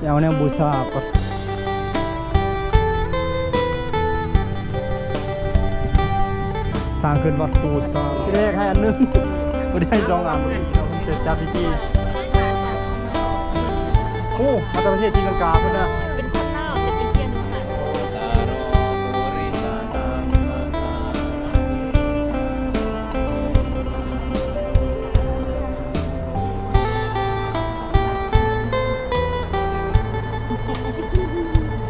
ເອົາແນວບູຊາກ່ອນ. ທາງຂຶ້ນວັດພູຊາ ທີ່ແລກໃຫ້ອັນໜຶ່ງ ບໍ່ໄດ້ໃຫ້ສອງອັນ ຈະຈັດພິທີ. ໂອ້ ມາຈາກປະເທດສີລັງກາພຸ້ນນະ. ເປັນຄົນລາວ ແຕ່ໄປຮຽນຢູ່ຫັ້ນ.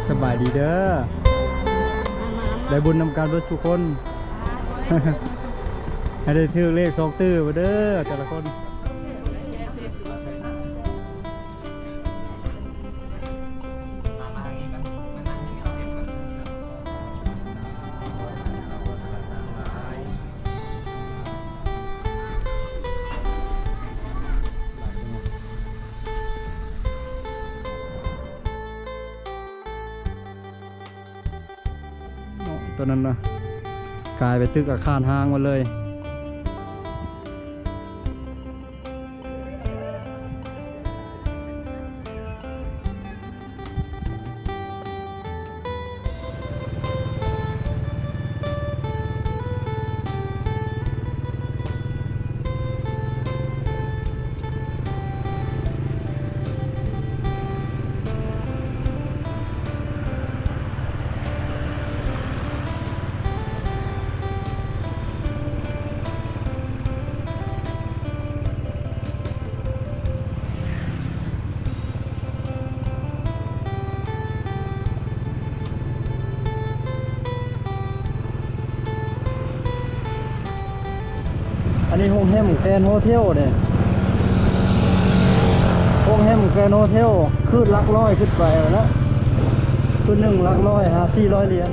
ສະບາຍດີເດີ ໄດ້ບຸນນຳກັນເບິດສູ່ຄົນ ໃຫ້ໄດ້ຖືກເລກສອງຕື້ເດີ ແຕ່ລະຄົນ. ເນາະ ຕົວນັ້ນນະ ກາຍໄປຕຶກອາຄານຮ້າງໝົດເລີຍ. ອັນນີ້ໂຮງແຮມແກຣນໂຮເທວເດ້ ໂຮງແຮມແກຣນໂຮເທວ ຄືນຫຼັກຮ້ອຍຂຶ້ນໄປແລ້ວ ຄືນໜຶ່ງຫຼັກຮ້ອຍຫາສີ່ຮ້ອຍຫຼຽນ.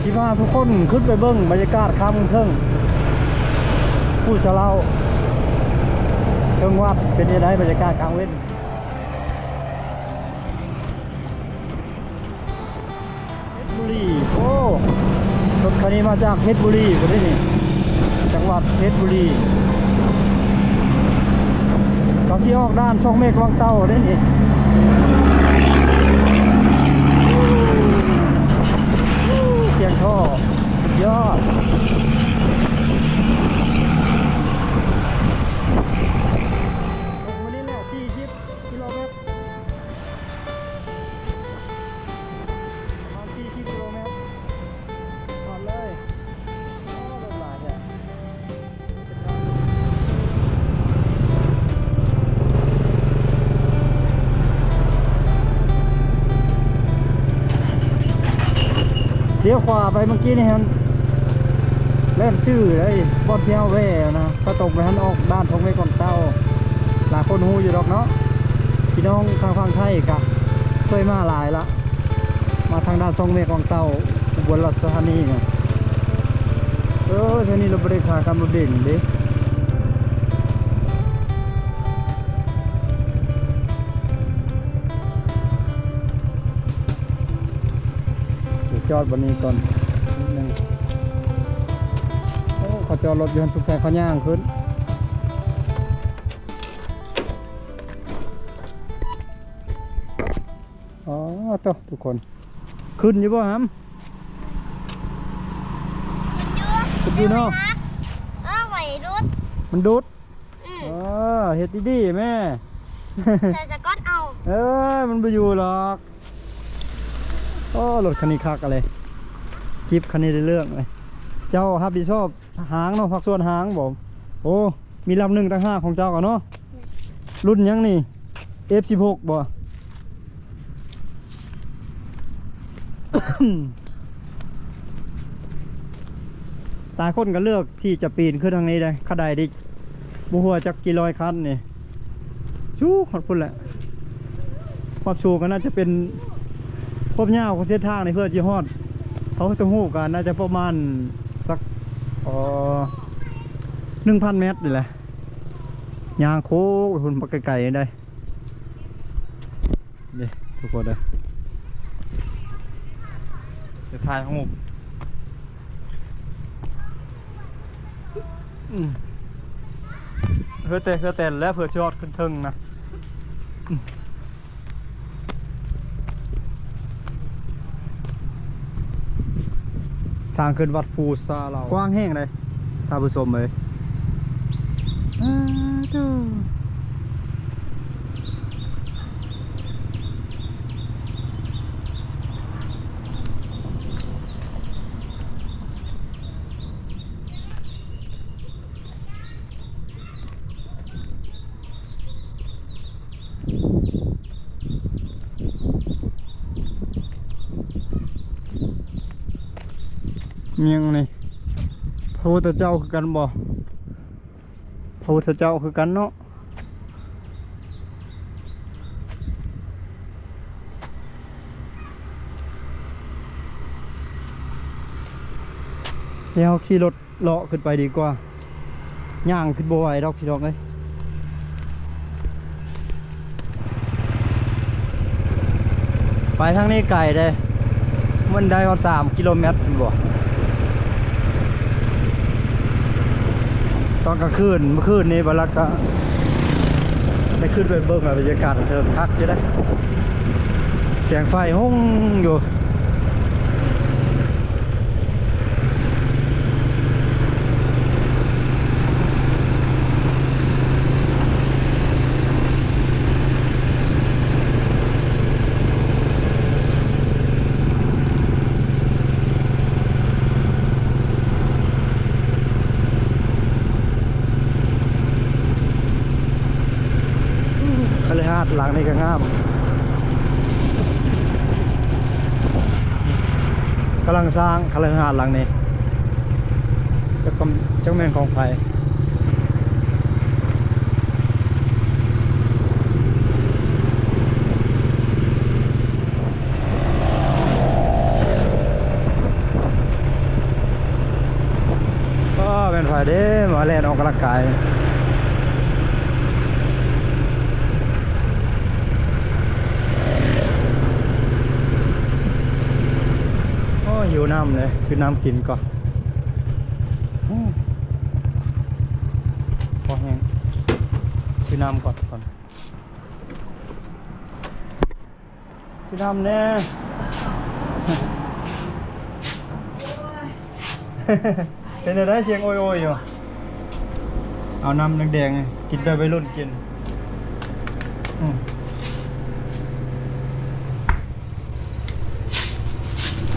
ຊິພາທຸກຄົນຂຶ້ນໄປເບິ່ງບັນຍາກາດຂ້າງເທິງພູສະເຫຼົ່າ ເທິງວັດເປັນຈັ່ງໃດ ບັນຍາກາດກາງເວັນ. ເພັດບຸລີ ໂອ້ ລົດຄັນນີ້ມາຈາກເພັດບຸລີພຸ້ນເດ້ນີ້ ຈັງຫວັດເພັດບຸລີ. ເຂົາຊິອອກດ່ານຊ່ອງເມັກວັງເຕົ່າເດ້ນີ້. ສຽງທໍ່ສຸດຍອດ. ລົງມານີ້ແຫຼະ ສີ່ສິບກິໂລແມັດ. ປະມານສີ່ສິບກິໂລແມັດ ຮອດເລີຍ. ໂອ້ ລົດຫຼາຍແທ້. ລ້ຽວຂວາໄປເມື່ອກີ້ນີ້ຫັ້ນ ແລ່ນຊື່ເລີຍ ບ່ອນທີ່ເຮົາແວ່ນະ. ຖ້າຕົງໄປຫັ້ນອອກດ່ານທົ່ງເມັກວັງເຕົ່າ ຫຼາຍຄົນຮູ້ຢູ່ດອກເນາະ ພີ່ນ້ອງທາງຝັ່ງໄທກະເຄີຍມາຫຼາຍລະ ມາທາງດ່ານຊ່ອງເມັກວັງເຕົ່າ ອຸບົນລາຊະທານີນະ. ເອີ ເທື່ອນີ້ລະບໍ່ໄດ້ຂາກັນບໍ່ເດັ່ງເດ້. ດຽວຈອດບ່ອນນີ້ກ່ອນນິດໜຶ່ງ. ໂອ້ ເຂົາຈອດລົດຢູ່ຫັ້ນ ສົງໄສເຂົາຍ່າງຂຶ້ນ. ອໍ ໂຕ ທຸກຄົນ ຂຶ້ນຢູ່ບໍ່ຫຳ? ຂຶ້ນຢູ່ ຂຶ້ນຢູ່ເນາະ. ເອີ ໄຫວດຸດ ມັນດຸດ. ອືມ ເອີ ເຮັດດີໆແມ່ ໃສ່ສະກອດເອົາ. ເອີ ມັນບໍ່ຢູ່ດອກ. ໂອ້ ລົດຄັນນີ້ຄັກອະເລີຍ ຈິບຄັນນີ້ໄດ້ເລື່ອງເລີຍ. ເຈົ້າຮັບຜິດຊອບຫາງເນາະ ພາກສ່ວນຫາງບໍ? ໂອ້ ມີລຳໜຶ່ງຕ່າງຫາກຂອງເຈົ້າກະເນາະ. ແມ່ນ. ລຸ້ນຫຍັງນີ້? ເອັຟສິບຫົກບໍ? ຫຼາຍຄົນກະເລືອກທີ່ຈະປີນຂຶ້ນທາງນີ້ເດ້ ຂະໄດນີ້ ບໍ່ຮູ້ຈັກກີ່ຮ້ອຍຂັ້ນນີ້ ສູງຮອດພຸ້ນແຫຼະ. ຄວາມສູງກະໜ້າຈະເປັນ ຄວາມຍາວຂອງເສັ້ນທາງນີ້ ເພື່ອຊິຮອດ ເຮົາຕ້ອງຮູ້ກະໜ້າຈະປະມານສັກ ເອີ ໜຶ່ງພັນແມັດນີ້ແຫຼະ. ຍ່າງໂຄ້ງໄປພຸ້ນ ໄປໄກໆນີ້ໄດ໋. ເດ້ທຸກຄົນເດີ ຈະຖ່າຍຮູບ. ອືມ ເຮືອແຕ່ ເຮືອແຕ່ແລ້ວ ເພື່ອຊິຮອດຂຶ້ນເທິງນະ. ອືມ ທາງຂຶ້ນວັດພູສາເຫຼົ່າ ກວ້າງແຮງເດ້ທ່ານຜູ້ຊົມເອີຍ. ອາ ໂທ້. ມີຫຍັງນີ້? ພະພຸດທະເຈົ້າຄືກັນບໍ່? ພະພຸດທະເຈົ້າຄືກັນເນາະ. ດຽວເຮົາຂີ່ລົດ ເລາະຂຶ້ນໄປດີກວ່າ ຍ່າງຂຶ້ນບໍ່ໄຫວດອກພີ່ນ້ອງເອີຍ. ໄປທາງນີ້ໄກເດ້ ມັນໄດ້ຮອດສາມກິໂລແມັດພຸ້ນບໍ? ຕອນກາງຄືນ ມື້ຄືນນີ້ ບາລັກກະໄດ້ຂຶ້ນໄປເບິ່ງບັນຍາກາດເທິງ ຄັກຢູ່ເດ້. ສຽງໄຟຮຸ້ງຢູ່. ຄະລືຫາດຫຼັງນີ້ກະງາມ ກຳລັງສ້າງຄະລືຫາດຫຼັງນີ້ ຈັກ ຈັກແມ່ນຂອງໃຜ. ໂ ແລ່ນອອກກຳລັງກາຍ. ໂອ້ຍ ຫິວນ້ຳເລີຍ ຊື້ນ້ຳກິນກ່ອນ. ໂອ້ ພໍແຮງ ຊື້ນ້ຳກ່ອນ ກ່ອນ ຊິນຳແດ່. ເປັນແນວໃດ ສຽງໂອຍໆຢູ່? ເອົານ້ຳແດງໆ ກິນແບບໄວລຸ້ນກິນ. ອືມ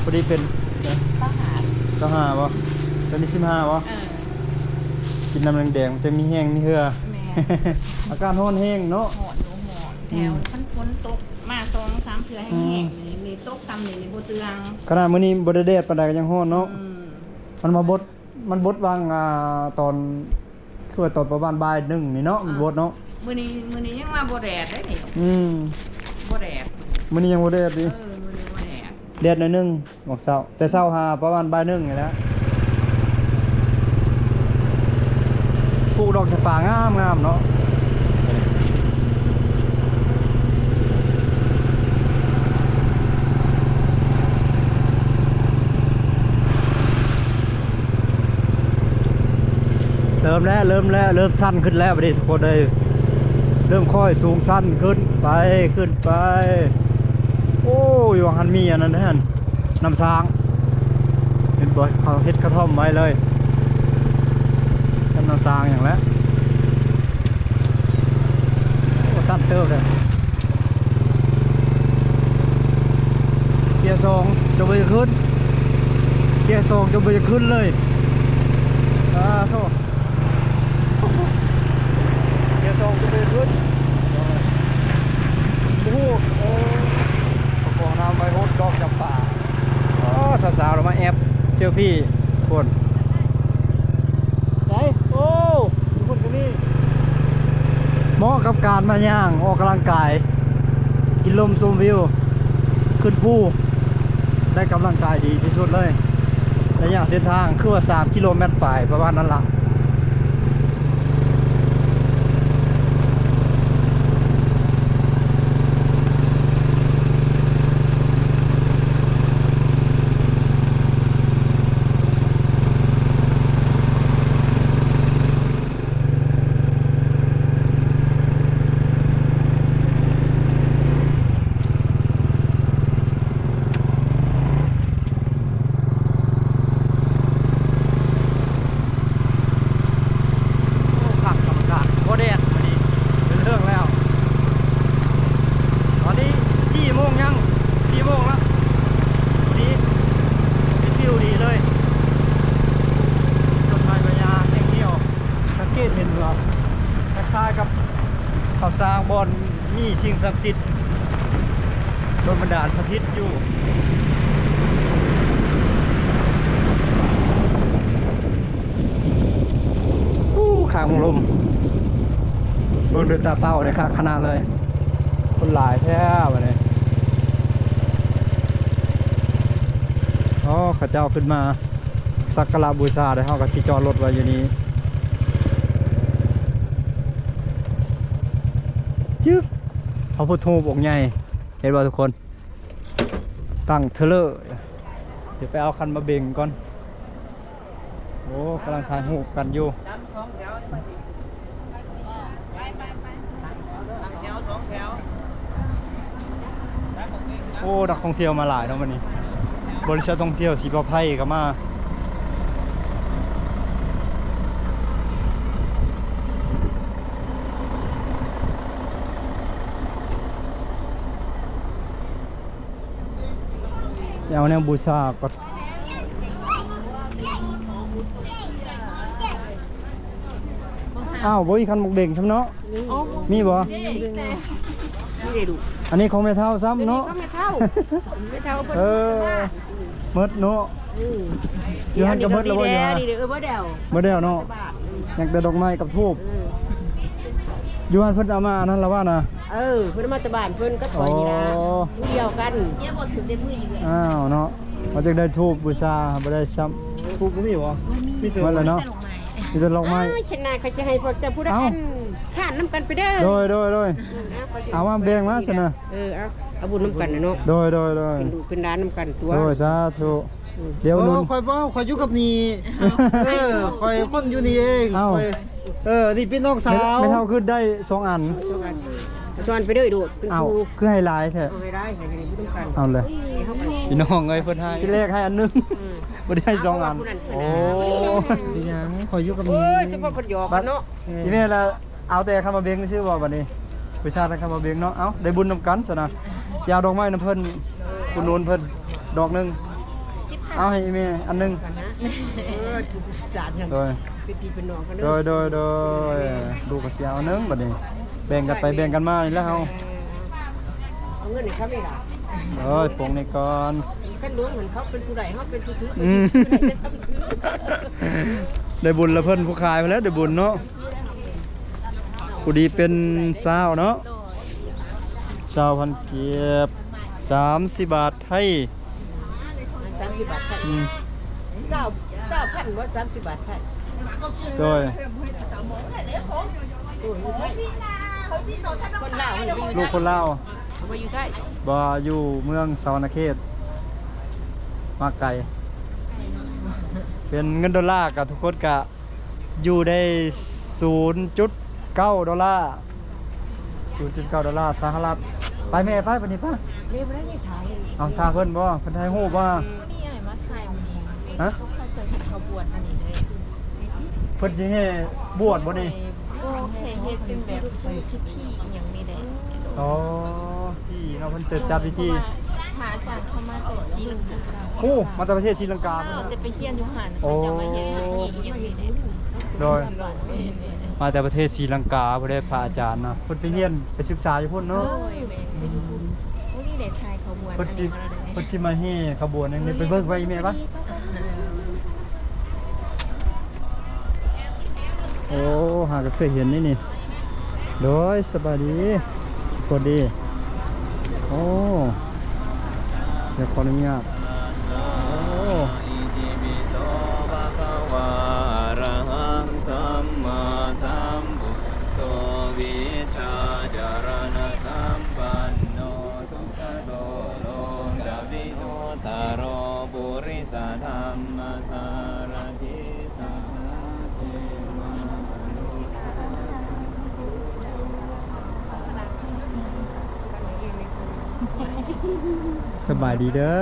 ພໍດີເປັນ ຊາວຫ້າ ຊາວຫ້າບໍ່? ຕອນນີ້ສິບຫ້າບໍ່? ເອີ ກິນນ້ຳແດງໆ ແຕ່ມີແຮງມີເຫື່ອ. ແມ່ນ ອາກາດຮ້ອນແຮງເນາະ. ຮ້ອນຢູ່ ຮ້ອນ ອືມ ແຖວຄັນຝົນຕົກ ມາສອງສາມເທື່ອແຮງໆ ນີ້ ນີ້ຕົກຊ່ຳນີ້ ນີ້ບໍ່ເຕືອງ. ຂະໜາດມື້ນີ້ບໍ່ໄດ້ແດດປານໃດກໍຍັງຮ້ອນເນາະ. ອືມ ມັນມາບົດ ມັນບົດຫວ່າງ ອ່າ ຕອນ ຄືວ່າຕອນປະມານບ່າຍໜຶ່ງນີ້ເນາະ ມັນບົດເນາະ. ມື້ນີ້ ມື້ນີ້ຍັງວ່າບໍ່ແດດເດ້ນີ້. ອືມ ບໍ່ແດດ ມື້ນີ້ຍັງບໍ່ແດດອີກ. ເອີ ມື້ນີ້ບໍ່ແດດ ແດດໜ້ອຍໜຶ່ງ. ໝາກເຊົ້າ ແຕ່ເຊົ້າຫາປະມານບ່າຍໜຶ່ງນີ້ແຫຼະ. ປູກດອກຈຳປາງາມໆເນາະ. ເລີ່ມແລ້ວ ເລີ່ມແລ້ວ ເລີ່ມຊັນຂຶ້ນແລ້ວບັດນີ້ທຸກຄົນເອີຍ. ເລີ່ມຄ່ອຍສູງຊັນຂຶ້ນໄປ ຂຶ້ນໄປ. ໂອ້ຍ ວ່າຫັ້ນມີອັນນັ້ນຫັ້ນ ນ້ຳຊ້າງ ເຫັນບໍ່ ເຂົາເຮັດກະທ່ອມໄວ້ເລີຍ ນ້ຳຊ້າງຫຍັງແຫຼະ. ໂອ້ ຊັນເຕີບເລີຍ. ເກຍສອງຈະບໍ່ຢາກຂຶ້ນ ເກຍສອງຈະບໍ່ຢາກຂຶ້ນເລີຍ. ອາໂທ ເກຍສອງຈະບໍ່ຢາກຂຶ້ນ. ໂອ້ໂຫ ໂອ້ ປະກອງນ້ຳໄວ້ໂຫດດອກຈຳປາ. ອໍ ສາວໆລາວມາແອບເຊລຟີ່ພຸ້ນ ໄດ້. ໂອ້ ຢູ່ພຸ້ນກໍມີ ເໝາະກັບການມາຍ່າງອອກກຳລັງກາຍ ກິນລົມຊົມວິວ ຂຶ້ນພູ ໄດ້ກຳລັງກາຍດີທີ່ສຸດເລີຍ. ໄລຍະເສັ້ນທາງຄືວ່າສາມກິໂລແມັດປາຍ ປະມານນັ້ນລະ. ໂອ້ ຄັກ ທຳມະຊາດ ບໍ່ແດດມື້ນີ້ ເປັນເລື່ອງແລ້ວ. ຕອນນີ້ສີ່ໂມງຍັງ ສີ່ໂມງລະ ພໍດີ ເປັນວິວດີເລີຍ. ຕົ້ນໄມ້ໃບຫຍ້າແຫ້ງຫ່ຽວ ສັງເກດເຫັນວ່າ ຄ້າຍໆກັບເຂົາສ້າງບ່ອນ ມີສິ່ງສັກສິດດົນບັນດານສະຖິດຢູ່. ໂອ້ ຂ້າງລົມ ເບິ່ງດ້ວຍຕາເປົ່າໄດ້ຄັກຂະໜາດເລີຍ. ຄົນຫຼາຍແທ້ບັດນີ້. ອໍ ເຂົາເຈົ້າຂຶ້ນມາ ສັກກາລະບູຊາ ແລ້ວເຮົາກໍຊິຈອດລົດໄວ້ຢູ່ນີ້. ຈຶບ ພະພຸດຮູບອົງໃຫຍ່ ເຫັນບໍ່ທຸກຄົນ? ຕັ້ງເທີເລີ ດຽວໄປເອົາຄັນມາເບັງກ່ອນ. ໂອ້ ກຳລັງຖ່າຍຮູບກັນຢູ່. ໂອ້ ນັກທ່ອງທ່ຽວມາຫຼາຍເນາະມື້ນີ້ ບໍລິສັດທ່ອງທ່ຽວສີປາໄພກໍມາ. ເອົາແນວບູຊາກ່ອນ. ອ້າວ ບໍ່ມີຄັນໝາກເບັງຊ້ຳເນາະ. ມີບໍ່? ມີເດ້ລູກ. ອັນນີ້ຂອງແມ່ເຖົ້າຊ້ຳເນາະ. ອັນນີ້ຂອງແມ່ເຖົ້າ ແມ່ເຖົ້າເພິ່ນ ເອີ ໝົດເນາະ. ອື ຢູ່ຫັ້ນກໍໝົດແລ້ວບໍ່? ຢູ່ຫັ້ນ ນີ້ເດີ ເອີ ບໍ່ແລ້ວ ບໍ່ແລ້ວເນາະ. ຍັງແຕ່ດອກໄມ້ກັບທູບ. ເອີ ຢູ່ຫັ້ນເພິ່ນເອົາມາອັນນັ້ນລະວ່ານະ. ເອີ ເພິ່ນເອົາມາແຕ່ບ້ານເພິ່ນກັບຂ້ອຍນີ້ລະ. ອໍ ຜູ້ດຽວກັນ. ອ້າວເນາະ ວ່າຈະໄດ້ທູບບູຊາ ບໍ່ໄດ້ຊ້ຳ. ທູບບໍ່ມີບໍ່? ບໍ່ມີ ມີແຕ່ ໝົດແລ້ວເນາະ. ມີແຕ່ດອກໄມ້. ມີແຕ່ດອກໄມ້. ອ້າຍ ຊັ້ນນະ ຂ້ອຍຈະໃຫ້ພວກເຈົ້າຜູ້ໃດ ເອົ້າ ອັນ ທານນຳກັນໄປເດີ. ໂດຍ ໂດຍ ໂດຍ. ອືມ ເອົາ ເອົາມາແບ່ງມາຊັ້ນນະ. ເອີ ເອົາ ເອົາບຸນນຳກັນນະເນາະ. ໂດຍ ໂດຍ ໂດຍ. ເປັນລູກເປັນຫຼານນຳກັນຕົວະ. ໂດຍ ສາທຸ. ອືມ ດຽວໜູ ໂອ້ ຂ້ອຍບໍ່ ຂ້ອຍຢູ່ກັບນີ້. ເອີ ຂ້ອຍຄົນຢູ່ນີ້ເອງ. ເອົ້າ ຂ້ອຍ ເອີ ນີ້ເປັນນ້ອງສາວ. ແມ່ນ ແມ່ນເຮົາຄືໄດ້ສອງອັນ ສອງອັນ ສອງອັນໄປເດີໂດດ. ເອົ້າ ຄືໃຫ້ຫຼາຍແທ້? ເອົາໃຫ້ຫຼາຍ ໃຫ້ຢູ່ນຳກັນ. ເອົາເລີຍ ພີ່ນ້ອງເອີຍ ເພິ່ນໃຫ້ ທີແລກໃຫ້ອັນໜຶ່ງ. ອືມ ບໍ່ໄດ້ໃຫ້ສອງອັນ. ໂອ້ ເປັນຫຍັງ ຂ້ອຍຢູ່ກັບນີ້. ໂອ້ຍ ສະເພາະເພິ່ນຫຍອກກັນເນາະ. ອີແມ່ລະ ເອົາແຕ່ຄຳວ່າເບັງຊື່ບໍ່ບັດນີ້? ໄປຊາດໃນຄຳວ່າເບັງເນາະ. ເອົ້າ ໄດ້ບຸນນຳກັນຊັ້ນນະ ຊິເອົາດອກໄມ້ນຳເພິ່ນ ອຸດໜູນເພິ່ນດອກໜຶ່ງ. ເອົາໃຫ້ອີແມ່ອັນໜຶ່ງ. ໂດຍ ເປັນພີ່ເປັນນ້ອງກັນເດີ. ໂດຍ ໂດຍ ໂດຍ. ລູກກໍຊິເອົາອັນໜຶ່ງບັດນີ້ ແບ່ງກັນໄປແບ່ງກັນມານີ້ແຫຼະເຮົາ. ເອີ ເອົາເງິນໃຫ້ເຂົາແມ່ລະ. ໂອ້ຍ ປົງນີ້ກ່ອນ. ຄັນຫຼວງຫັ້ນເຂົາເປັນຜູ້ໃດ ເຮົາເປັນຜູ້ຖື ອືມ ເພິ່ນຊິຊື້ໄດ້ແຕ່ຊ່ຳຖື. ໄດ້ບຸນລະເພິ່ນຜູ້ຂາຍພຸ້ນແຫຼະ ໄດ້ບຸນເນາະ. ຜູ້ດີເປັນຊາວເນາະ. ໂດຍ ຊາວພັນກີບ ສາມສິບບາດໄທ. ສາມສິບບາດໄທ. ອືມ ຊາວ ຊາວພັນບໍ່ ສາມສິບບາດໄທ. ໂດຍ ໂອ້ຍ ຢູ່ໄທ ຄົນລາວ ລູກຄົນລາວ ບໍ່ຢູ່ໄທ ບໍ່ ຢູ່ເມືອງສະຫວັນນະເຂດ ມາໄກ. ເປັນເງິນໂດລາກະ ທຸກຄົນກະ ຢູ່ໄດ້ສູນຈຸດເກົ້າໂດລາ ສູນຈຸດເກົ້າໂດລາສະຫະລັດ. ໄປແມ່ ໄປບັດນີ້ໄປ. ແມ່ບໍ່ໄດ້ຖ່າຍ. ເອົາ ຖ້າເພິ່ນບໍ່ ເພິ່ນຖ່າຍຮູບວ່າ. ມື້ນີ້ອ້າຍມາຖ່າຍມື້ນີ້. ຮະ? ເຂົາເຈົ້າເຮັດຂະບວນອັນນີ້ເລີຍ. ເພິ່ນຊິແຫ່ບວດບໍ່ນີ້? ບໍ່ ແຫ່ເຮັດເປັນແບບພິທີອີ່ຫຍັງນີ້ແຫຼະ. ອໍ ທີ່ເນາະ ເພິ່ນຈະຈັດພິທີ. ເພາະວ່າພະອາຈານເຂົາມາແຕ່ສີລັງກາ. ໂອ້ ມາແຕ່ປະເທດສີລັງກາ. ເອີ ແຕ່ໄປຮຽນຢູ່ຫັ້ນ ໂອ້ ເຂົາຈະມາເຮັດພິທີອີ່ຫຍັງນີ້ແຫຼະ. ໂດຍ ມາແຕ່ປະເທດສີລັງກາພຸ້ນເດ້ ພະອາຈານນະ ເພິ່ນໄປຮຽນໄປສຶກສາຢູ່ພຸ້ນເນາະ. ໂດຍ ແມ່ນ. ອືມ ໂອ້ ນີ້ແຫຼະ ຖ່າຍຂະບວນ ເພິ່ນຊິ ອັນນີ້ມາແລ້ວເດ້ ເພິ່ນຊິມາແຫ່ຂະບວນຫຍັງນີ້ ໄປເບິ່ງໄປແມ່ປະ. ໂອ້ ຫາກໍເຄີຍເຫັນນີ້ນີ້. ໂດຍ ສະບາຍດີ ສະບາຍດີ. ໂອ້ ດຽວຂໍອະນຸຍາດ. ໂອ້ ສະບາຍດີເດີ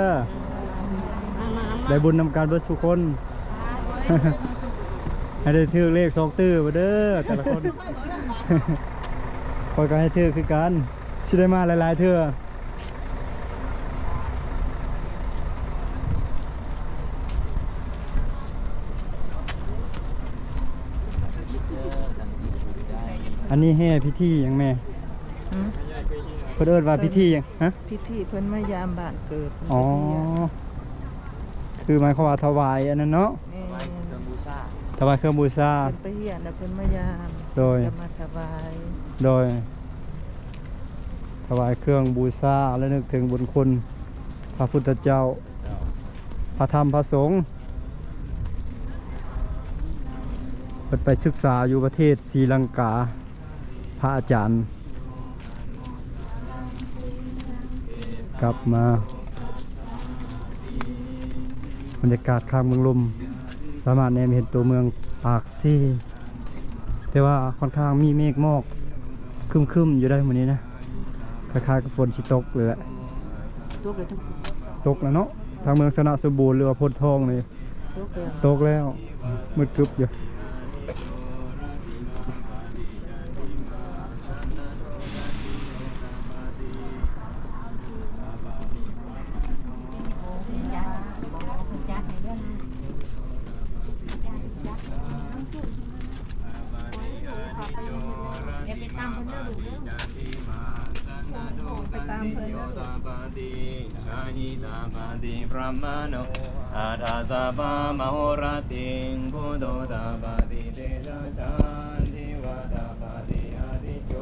ໄດ້ບຸນນຳກັນເບິດສູ່ຄົນ ໃຫ້ໄດ້ຖືກເລກສອງຕື້ເດີແຕ່ລະຄົນ. ຂ້ອຍກໍໃຫ້ຖືກຄືກັນ ຊິໄດ້ມາຫຼາຍໆເທື່ອ. ອັນນີ້ແຫ່ພິທີຫຍັງແມ່? ຫືມ? ເພິ່ນເອີ້ນວ່າພິທີຫຍັງ? ຮະ? ພິທີເພິ່ນມາຢາມບ້ານເກີດ. ອໍ ຄືໝາຍຄວາມວ່າຖວາຍອັນນັ້ນເນາະ? ແມ່ນ. ຖວາຍເຄື່ອງບູຊາ. ຖວາຍເຄື່ອງບູຊາ. ເພິ່ນໄປຮຽນແລ້ວເພິ່ນມາຢາມ. ໂດຍ. ກໍມາຖວາຍ. ໂດຍ. ຖວາຍເຄື່ອງບູຊາ ລະນຶກເຖິງບຸນຄຸນພະພຸດທະເຈົ້າ ເຈົ້າ ພະທຳ ພະສົງ. ເພິ່ນໄປສຶກສາຢູ່ປະເທດສີລັງກາ ພະອາຈານ ກັບມາ ບັນຍາກາດຂ້າງເມືອງລົມ ສາມາດແນມເຫັນຕົວເມືອງປາກເຊ. ແຕ່ວ່າຂ້ອນຂ້າງມີເມກໝອກຄຶ້ມໆຢູ່ໄດ໋ມື້ນີ້ນະ ຄ້າຍໆກັບຝົນຊິຕົກເລີຍແຫຼະ. ຕົກແລ້ວ ຕົກແລ້ວເນາະ. ທາງເມືອງຊະນະສົມບູນ ຫຼືວ່າໂພນທອງນີ້ຕົກແລ້ວ ຕົກແລ້ວ ມືດກຶບຢູ່. ໄປຕາມເພິ່ນເດີລູກເດີ ໄປຕາມເພິ່ນເດີລູກ. ອັດຖະສະພາມະໂຫລະຕິງ ພຸດໂທຕະປະຕິ ເຕຊະ ສັນທິວາ ຕະປະຕິ ອາທິໂຈ.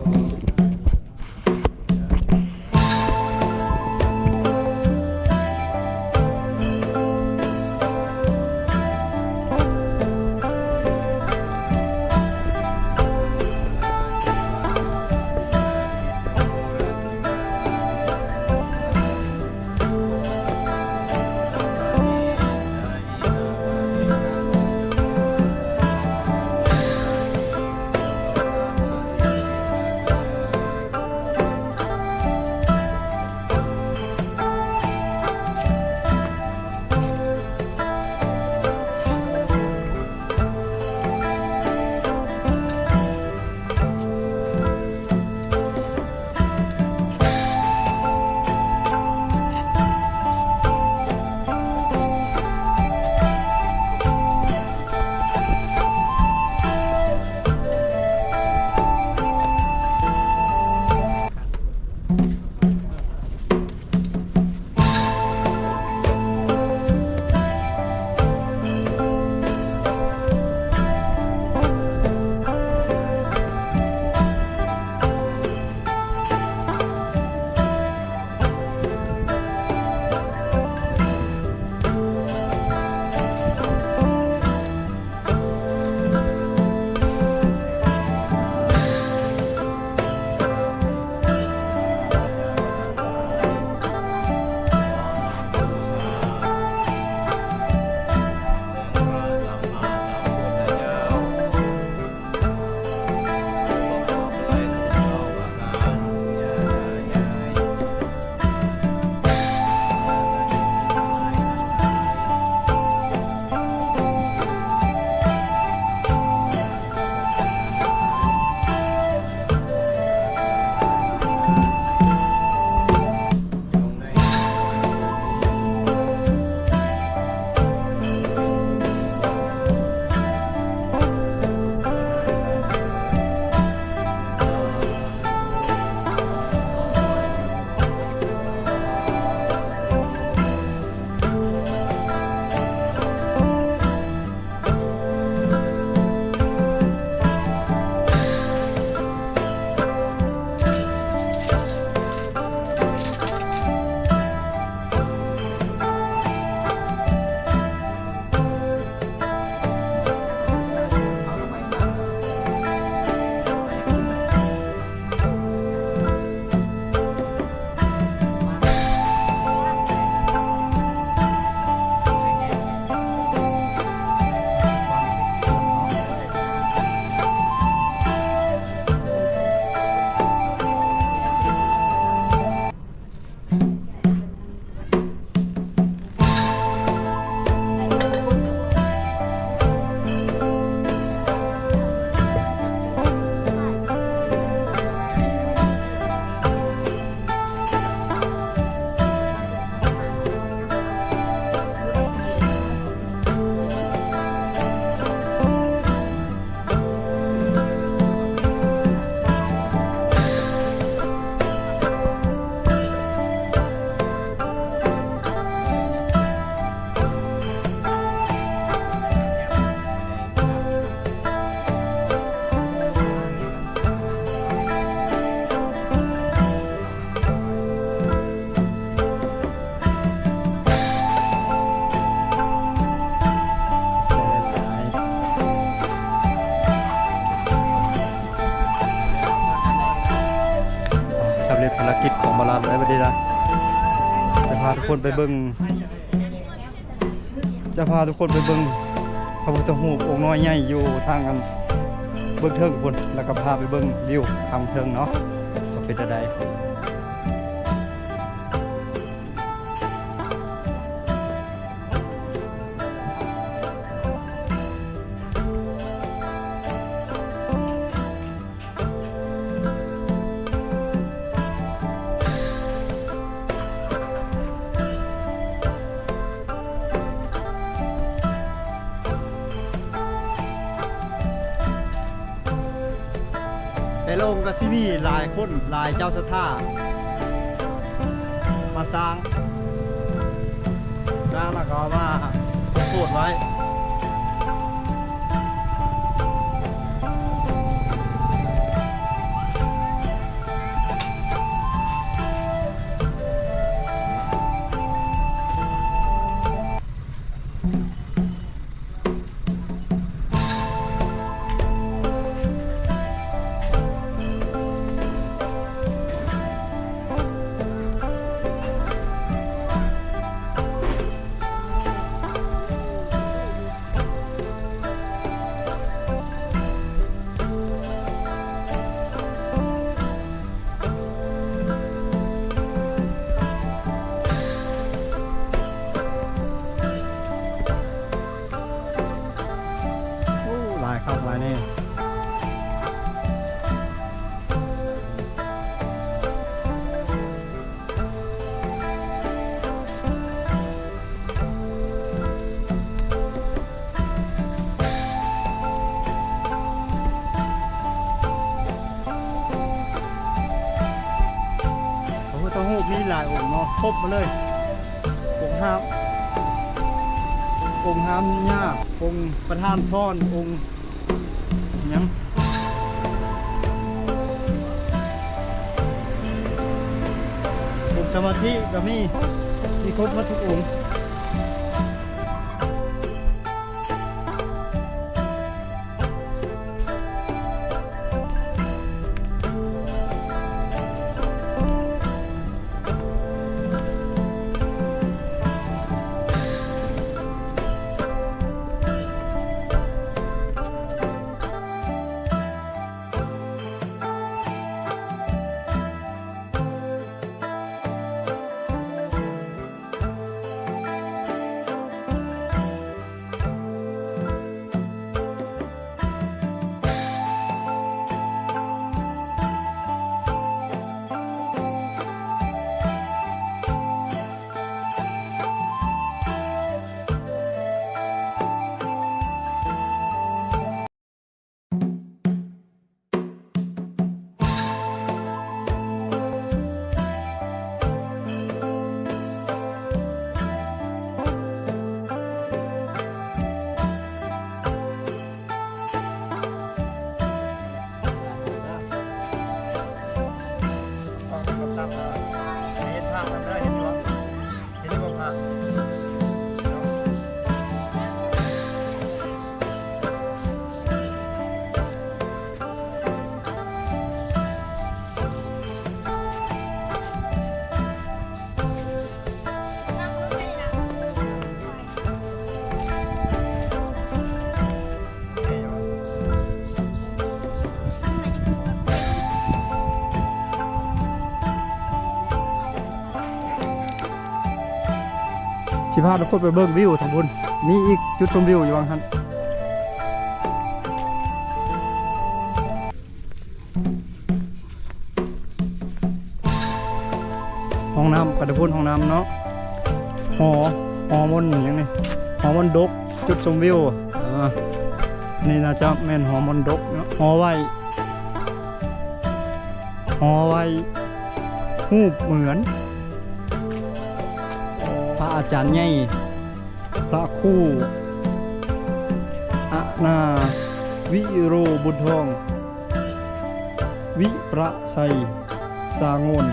ໄດ້ບັດນີ້ນະ ຈະພາທຸກຄົນໄປເບິ່ງ ຈະພາທຸກຄົນໄປເບິ່ງພະພຸດທະຮູບອົງນ້ອຍໃຫຍ່ຢູ່ທາງອັນເບື້ອງເທິງພຸ້ນ ແລ້ວກໍພາໄປເບິ່ງວິວທາງເທິງເນາະ ວ່າເປັນຈັ່ງໃດ. ແຕ່ລະອົງກໍຊິມີຫຼາຍຄົນ ຫຼາຍເຈົ້າສັດທາມາສ້າງ ສ້າງແລ້ວກໍເອົາມາສົມໂພດໄວ້. ໂອ້ ຫຼາຍຄັກຫຼາຍແນ່. ພະພຸດທະຮູບມີຫຼາຍອົງເນາະ ຄົບມາເລີຍ ອົງຮາມ ອົງຮາມຍາ ອົງປະທານພອນ ອົງ ຫຍັງ ອົງສະມາທິກໍມີ ມີຄົບໝົດທຸກອົງ. ຊິພາທຸກຄົນໄປເບິ່ງວິວທາງພຸ້ນ ມີອີກຈຸດຊົມວິວຢູ່ຫວ່າງຫັ້ນ. ຫ້ອງນ້ຳ ກະດະພຸນຫ້ອງນ້ຳເນາະ ຫໍ ຫໍມົນຫຍັງນີ້ ຫໍມົນດົກ ຈຸດຊົມວິວ ອ່າ ນີ້ໜ້າຈະແມ່ນຫໍມົນດົກເນາະ ຫໍໄຫວ້ ຫໍໄຫວ້ຮູບເໝືອນພະອາຈານໃຫຍ່ ພະຄູ ອະນາ ວິໂຣ ບຸນທອງ ວິປະໄຊ ສາໂງນ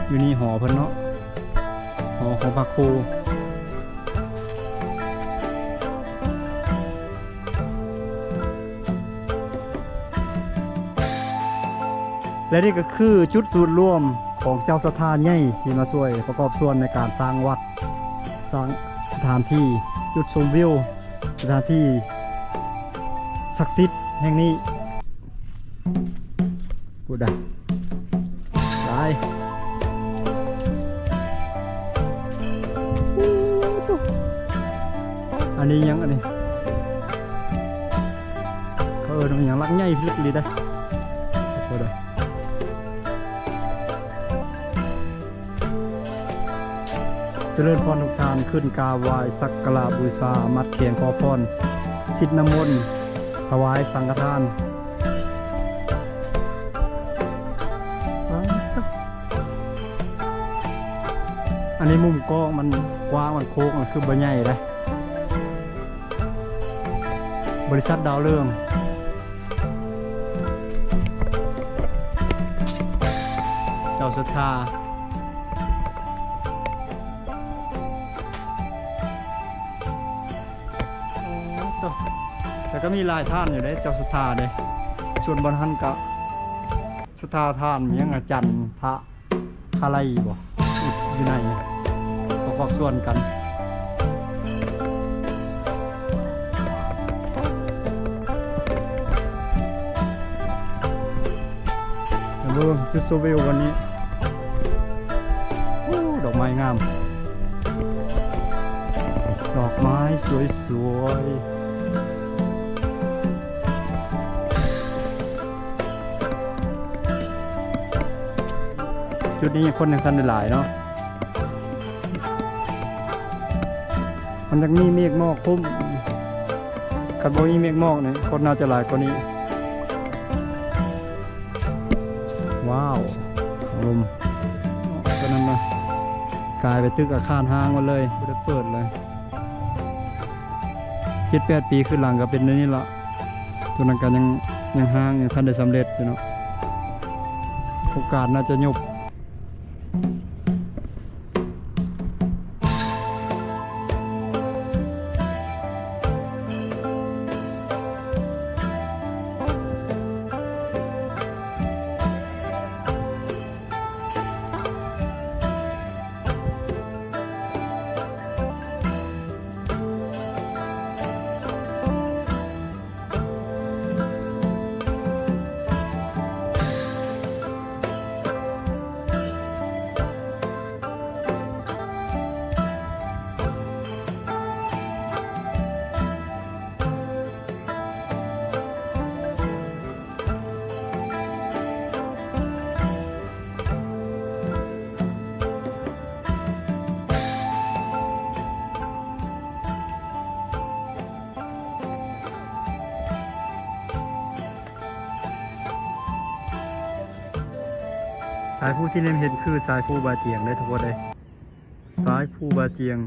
ຢູ່ນີ້ຫໍເພິ່ນເນາະ ຫໍຂອງພະຄູ. ແລະນີ້ກໍຄືຈຸດສູນລວມຂອງເຈົ້າສັດທາໃຫຍ່ທີ່ມາຊ່ວຍປະກອບສ່ວນໃນການສ້າງວັດ, ສ້າງສະຖານທີ່ຈຸດຊົມວິວ, ສະຖານທີ່ສັກສິດແຫ່ງນີ້. ພຸ້ນນະ ຫຼາຍ. ອັນນີ້ຫຍັງອັນນີ້? ເຂົາເອີ້ນວ່າຫຍັງ? ຫຼັກໃຫຍ່ພິລຶກລີເດ້. ຈະເລີນພອນທຸກທ່ານ, ຂຶ້ນກາບໄຫວ້ສັກກາລະບູຊາ, ມັດແຂນຂໍພອນ, ສິດນ້ຳມົນ, ຖວາຍສັງຄະທານ. ອັນນີ້ມຸມກ້ອງມັນກວ້າງ, ມັນໂຄ້ງ, ມັນຄືບໍ່ໃຫຍ່ເດ້. ບໍລິສັດດາວເຮືອງ ເຈົ້າສັດທາ. ໂອ້ ແຕ່ກໍມີຫຼາຍທ່ານຢູ່ເດ້ ເຈົ້າສັດທາເດ້. ສ່ວນບ່ອນຫັ້ນກໍສັດທາທ່ານຫຍັງ ອາຈານພະຄາໄລບໍ ຢູ່ໃນປະກອບສ່ວນກັນ. ມາເບິ່ງຈຸດຊົມວິວວັນນີ້. ໂອ້ ດອກໄມ້ງາມ, ດອກໄມ້ສວຍໆ. ຈຸດນີ້ຄົນຍັງທັນໄດ້ຫຼາຍເນາະ, ມັນຍັງມີເມກໝອກຄຸມ. ຄັນບໍ່ມີເມກໝອກນີ້ ຄົນໜ້າຈະຫຼາຍກວ່ານີ້. ວ້າວ ລົມ ຕົວນັ້ນນະ ກາຍໄປຕຶກອາຄານຮ້າງໝົດເລີຍ, ບໍ່ໄດ້ເປີດເລີຍ. ເຈັດແປດປີຄືນຫຼັງກໍເປັນແນວນີ້ລະ. ຕົວນັ້ນກໍຍັງ ຍັງຮ້າງ, ຍັງທັນໄດ້ສຳເລັດຢູ່ເນາະ, ໂອກາດໜ້າຈະຍຸບ. ສາຍພູທີ່ແນມເຫັນຄືສາຍພູບາຈຽງເດ້ທຸກຄົນເດ້. ສາຍພູບາຈຽງ.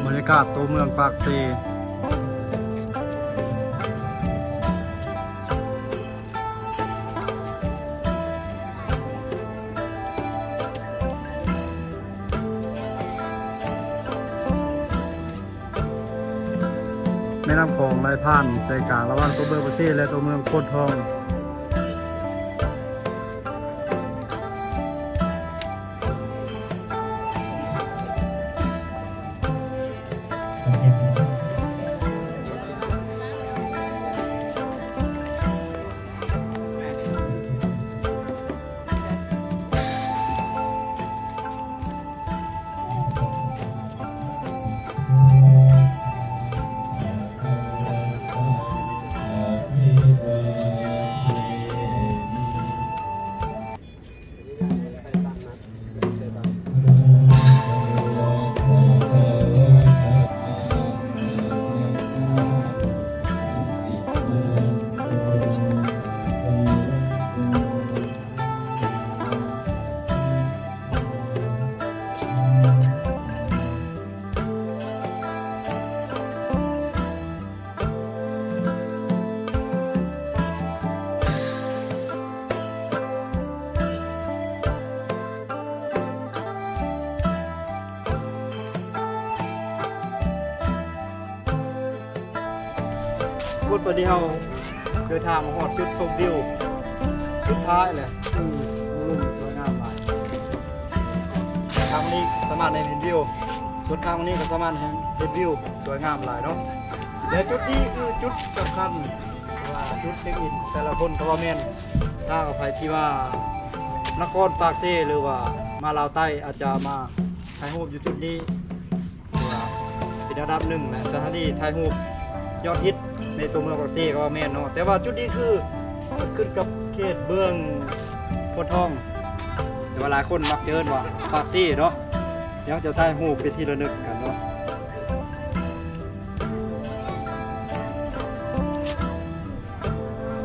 ບັນຍາກາດຕົວເມືອງປາກເຊ. ແມ່ນ້ຳຂອງໄຫຼຜ່ານໃຈກາງລະຫວ່າງຕົວເມືອງປາກເຊ ແລະ ຕົວເມືອງໂພນທອງ. ຕອນນີ້ເຮົາເດີນທາງມາຮອດຈຸດຊົມວິວສຸດທ້າຍແລ້ວ ຄືພູລຸ່ມສວຍງາມຫຼາຍ. ທາງນີ້ສາມາດເຫັນວິວ ສ່ວນທາງນີ້ກໍສາມາດເຫັນ ເຫັນວິວສວຍງາມຫຼາຍເນາະ. ແລະ ຈຸດນີ້ຄືຈຸດສຳຄັນ ຫຼືວ່າຈຸດເຊັກອິນ ແຕ່ລະຄົນກໍວ່າແມ່ນ ຖ້າໃຜທີ່ວ່ານະຄອນປາກເຊ ຫຼືວ່າມາລາວໃຕ້ ອາດຈະມາຖ່າຍຮູບຢູ່ຈຸດນີ້ ຖືວ່າເປັນອັນດັບໜຶ່ງແຫຼະ ສະຖານທີ່ຖ່າຍຮູບຍອດຮິດໃນຕົວເມືອງປາກເຊກໍວ່າແມ່ນເນາະ. ແຕ່ວ່າຈຸດນີ້ຄືເພິ່ນຂຶ້ນກັບເຂດເມືອງໂພນທອງ ແຕ່ວ່າຫຼາຍຄົນມັກຈະເອີ້ນວ່າປາກເຊເນາະ. ດຽວເຮົາຈະຖ່າຍຮູບເປັນທີ່ລະນຶກກັນເນາະ.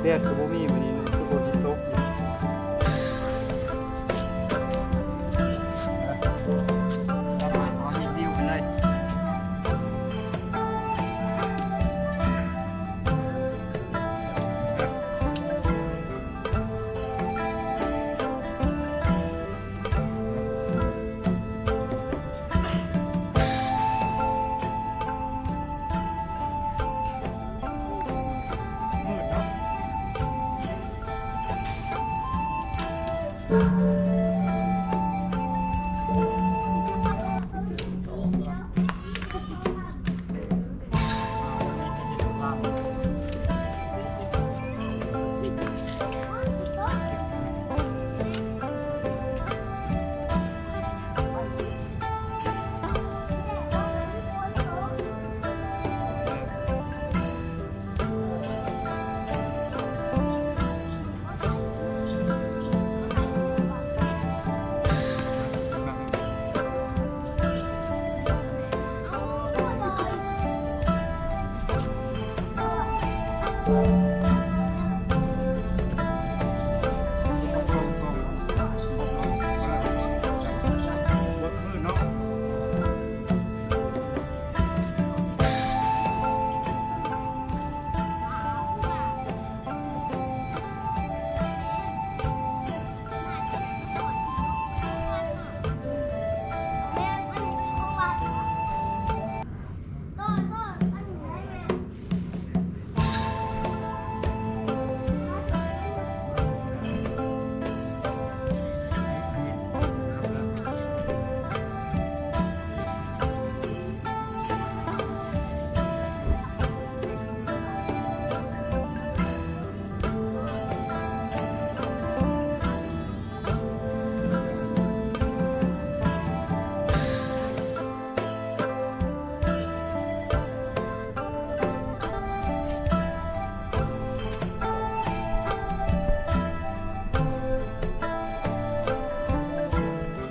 ແດດກໍບໍ່ມີມື້ນີ້ເນາະ ຄືຝົນຊິຕົກຢູ່.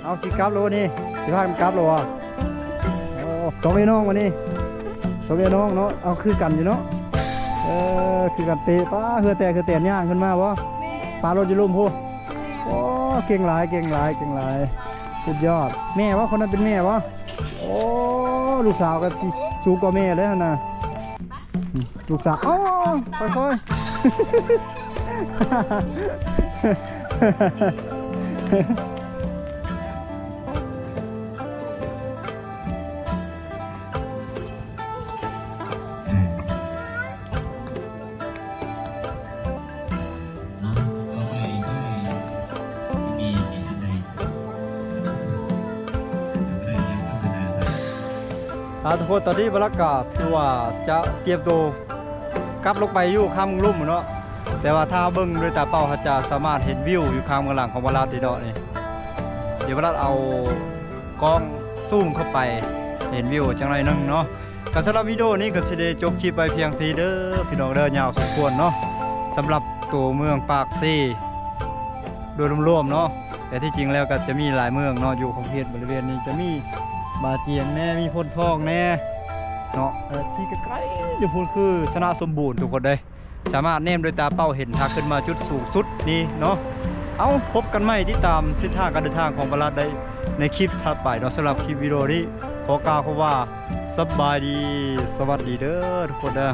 ເອົາ ຊິກັບແລ້ວນີ້ ຊິພາກັນກັບແລ້ວຫວາ? ໂອ້ ສອງເອື້ອຍນ້ອງວັນນີ້ ສອງເອື້ອຍນ້ອງເນາະ. ເອົາ ຄືກັນຢູ່ເນາະ ເອີ ຄືກັນເປະ. ປ້າ ເຫື່ອແຕກເຫື່ອແຕນ ຍ່າງຂຶ້ນມາບໍ່? ປາລົດຢູ່ລຸ່ມພຸ້ນ. ໂອ້ ເກັ່ງຫຼາຍ ເກັ່ງຫຼາຍ ເກັ່ງຫຼາຍ ສຸດຍອດ. ແມ່ບໍ່? ຄົນນັ້ນເປັນແມ່ບໍ່? ໂອ້ ລູກສາວກໍຊິສູງກວ່າແມ່ເດ້ຫັ້ນນະ. ອືມ ລູກສາວ ເອົ້າ ຄ່ອຍໆ. ອ່າ ທຸກຄົນ ຕອນນີ້ ບາລັດກະຖືວ່າຈະຕຽມໂຕກັບລົງໄປຢູ່ຂ້າງລຸ່ມເນາະ. ແຕ່ວ່າຖ້າເບິ່ງດ້ວຍຕາເປົ່າ ເຮົາຈະສາມາດເຫັນວິວຢູ່ຂ້າງເບື້ອງຫຼັງຂອງບາລັດນີ້ເນາະ. ນີ້ ດຽວບາລັດເອົາກ້ອງຊູມເຂົ້າໄປ ເຫັນວິວຈັກໜ້ອຍໜຶ່ງເນາະ. ກໍສຳລັບວິດີໂອນີ້ກໍຊິໄດ້ຈົບຄລິບໄວ້ພຽງເທົ່ານີ້ເດີພີ່ນ້ອງເດີ ຍາວສົມຄວນເນາະ ສຳລັບໂຕເມືອງປາກເຊໂດຍລວມໆເນາະ. ແຕ່ທີ່ຈິງແລ້ວກໍຈະມີຫຼາຍເມືອງເນາະ ຢູ່ຂົງເຂດບໍລິເວນນີ້ ຈະມີບາຈຽງແດ່ ມີໂພນທອງແດ່ເນາະ. ເອີ ທີ່ໃກ້ໆຢູ່ພຸ້ນຄືຊະນະສົມບູນ ທຸກຄົນເດ້. ສາມາດແນມດ້ວຍຕາເປົ່າເຫັນທາງຂຶ້ນມາຈຸດສູງສຸດນີ້ເນາະ. ເອົາ ພົບກັນໃໝ່ ຕິດຕາມເສັ້ນທາງການເດີນທາງຂອງບາລັດໄດ້ໃນຄລິບຖັດໄປເນາະ. ສຳລັບຄລິບວິດີໂອນີ້ ຂໍກ່າວຄຳວ່າ ສະບາຍດີ ສະຫວັດດີເດີທຸກຄົນເດີ.